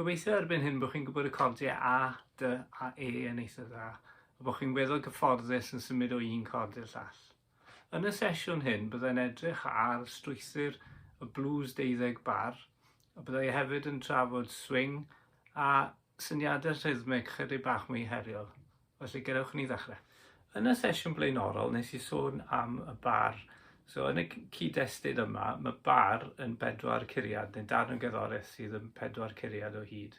Gobeithio erbyn hyn bod chi'n gwybod y cordiau A, D a E yn eitha dda, a bod chi'n weddol gyfforddus yn symud o un cord i'r llall. Yn y sesiwn hyn, byddai'n edrych ar strwythur y blues deuddeg bar, a byddai hefyd yn trafod swing a syniadau rhythmig chydig bach mwy heriol. Felly gadewch i ni ddechrau. Yn y sesiwn blaenorol nes i sôn am y bar. So yn y cyd-destun yma, mae bar yn bedwar curiad, neu darn o gerddoriaeth sydd yn pedwar curiad o hyd.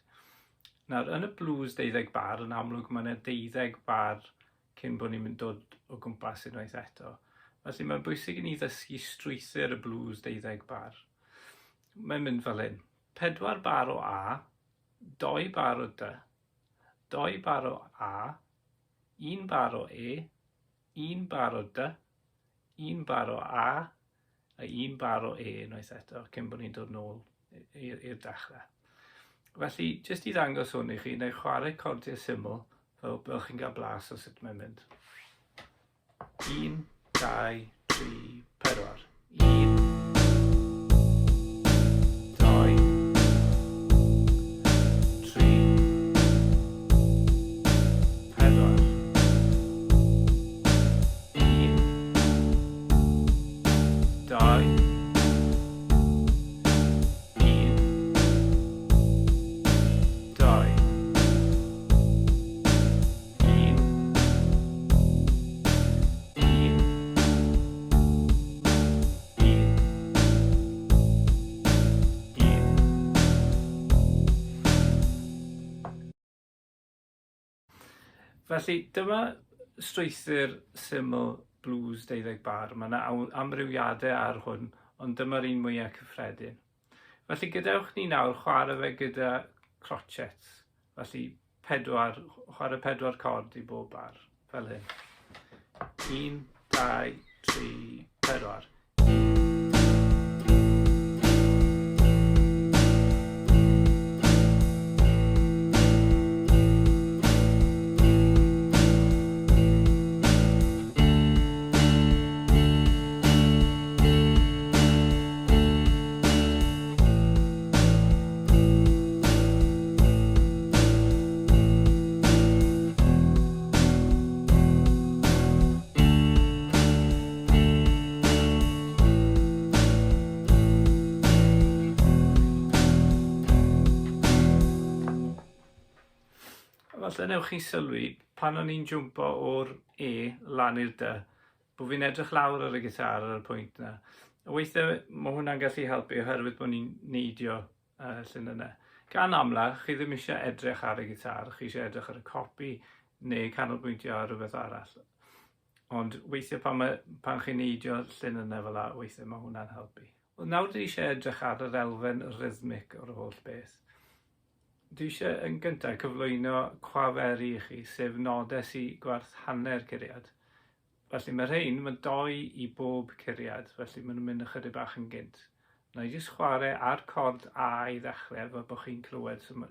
Nawr, yn y blues deuddeg bar, yn amlwg mae yna deuddeg bar cyn bod ni'n mynd dod o gwmpas unwaith eto. Felly mae'n bwysig i ni ddysgu strwythur y blues deuddeg bar. Mae'n mynd fel hyn. Pedwar bar o A, doi bar o D, Dou bar o A, un bar o E, un bar o D, un bar o A, a un bar o E unwaith eto, cyn bod ni'n dod nôl i'r dechrau. Felly, jyst i ddangos hwn i chi, neu chwarae cordiau syml, fel bod chi'n cael blas o sut mae'n mynd. 1, 2, 3, 4. 1, 2, 3, 4. 1, 2, 1, 2. Un. Un. Un. Un. Felly, dyma strwythur syml blues deuddeg bar. Mae yna amrywiadau ar hwn, ond dyma'r un mwyaf cyffredin. Felly, gadewch ni nawr chwarae fe gyda crotchets. Felly, pedwar, chwarae pedwar cord i bob bar, fel hyn. 1, 2, 3, 4. Falle newch chi sylwi, pan o'n i'n jwmpo o'r E lan i'r D, bod fi'n edrych lawr ar y gitar ar y pwynt 'na. A weithiau mae hwnna'n gallu helpu oherwydd bod ni'n neidio uh, llinynnau. Gan amla, chi ddim eisiau edrych ar y gitar, chi eisiau edrych ar y copi neu canolbwyntio ar rhywbeth arall. Ond weithiau pan, mae, pan chi'n neidio llinynnau fel la, weithiau mae hwnna'n helpu. Wel, nawr dwi eisiau edrych ar yr elfen rhythmic o'r holl beth. Dwi eisiau yn gyntaf cyflwyno cwaferi i chi, sef nodau sy'n gwerth hanner curiad. Felly mae rhein, mae doi i bob curiad, felly maen nhw'n mynd ychydig bach yn gynt. Na i jyst chwarae ar cord A i ddechrau fel bod chi'n clywed sut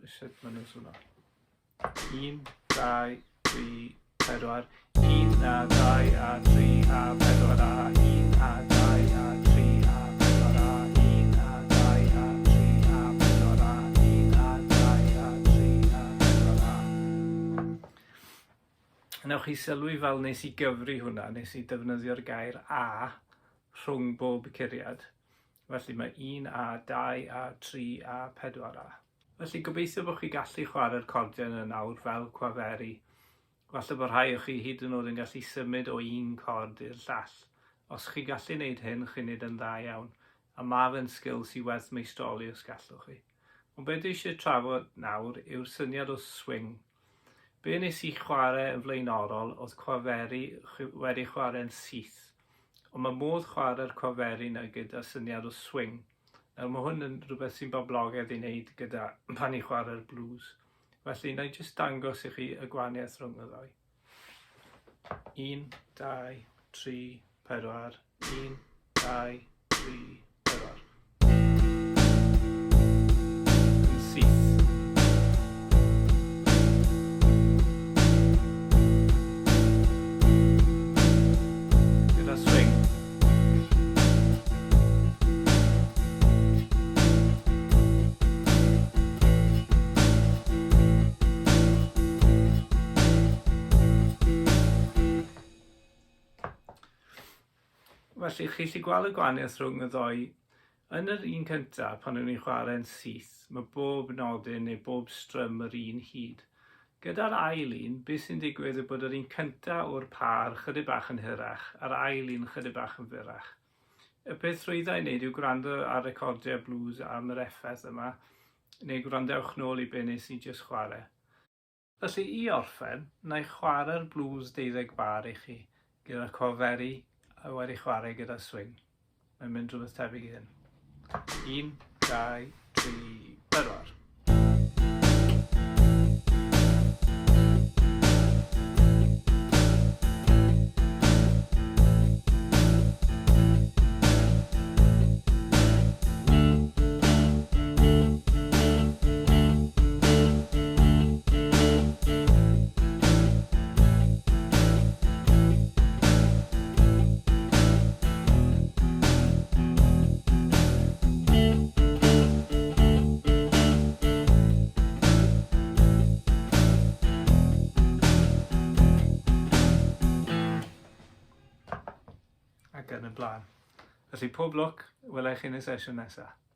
maen nhw'n swno. 1, 2, 3, 4, 1 a 2 a 3 a 4 a 1 a 2 a 3 a 4 a 1 a 2 a 3 a 4 a 1 a 2 a 3 a 4 a. Newch chi sylwi fel nes i gyfri hwnna, nes i defnyddio'r gair a rhwng bob curiad. Felly mae 1 A, 2 A, 3 A, 4 A. Felly gobeithio bod chi gallu chwarae'r cordiau yna nawr fel cwaferi. Falle bod rhai o chi hyd yn oed yn gallu symud o un cord i'r llall. Os chi gallu wneud hyn, chi'n wneud yn dda iawn. A mae fe'n sgil sy'n werth meistroli os gallwch chi. Ond be dwi eisiau trafod nawr yw'r syniad o swing. Be nes i chwarae yn flaenorol oedd cwaferi wedi chwarae'n syth. Ond mae modd chwarae'r cwaferi 'na gyda syniad o swing. Nawr mae hwn yn rhywbeth sy'n boblogaidd i wneud gyda pan i chwarae'r blues. Felly na i jyst dangos i chi y gwahaniaeth rhwng y ddau. 1, 2, 3, 4, 1, 2, 3, 4. Yn syth. Gyda swing. Felly, chi 'llu gweld y gwahaniaeth rhwng y ddou. Yn yr un cynta, pan o'n i'n chwarae'n syth, mae bob nodyn neu bob strym yr un hyd. Gyda'r ail un, beth sy'n digwydd yw bod yr un cynta o'r pâr chydig bach yn hirach, a'r ail un chydig bach yn fyrrach. Y peth rhwydda i wneud yw gwrando ar recordiau blues am yr effaith yma, neu gwrandewch nôl i be nes i jyst chwarae. Felly, i orffen, wna i chwarae'r blues deuddeg bar i chi, gyda coferi a wedi chwarae gyda swing. Mae'n mynd rhywbeth tebyg i hyn. 1, 2, 3, 4. Ac yn y blaen. Felly pob lwc, welai chi yn y sesiwn nesaf.